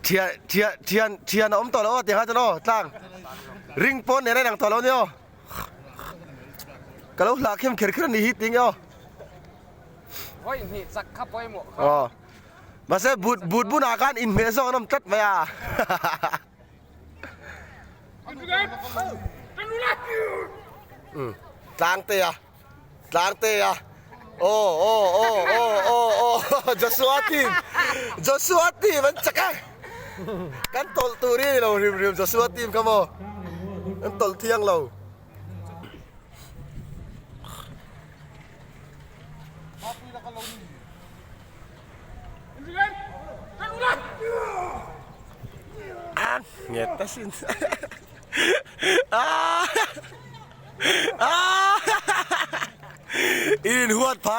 Thian thian thian thian a awm tawh lo a tiang kha chuan aw tlang ring pawn nen a inang tawh lo a nia aw ka lo hlah khem kher kher a ni hi tih nge aw aw mahse but but bunah khan inhmeh zawk an awm tlat mai a. Tlang te a tlang te a aw aw aw aw aw aw Joshua team Joshua team an chak e kan tawlh tur hi a ni lo hrim hrim Joshua team kha maw an tawlh thiang lo. Nget asin. Ah! Ah! In huat phah.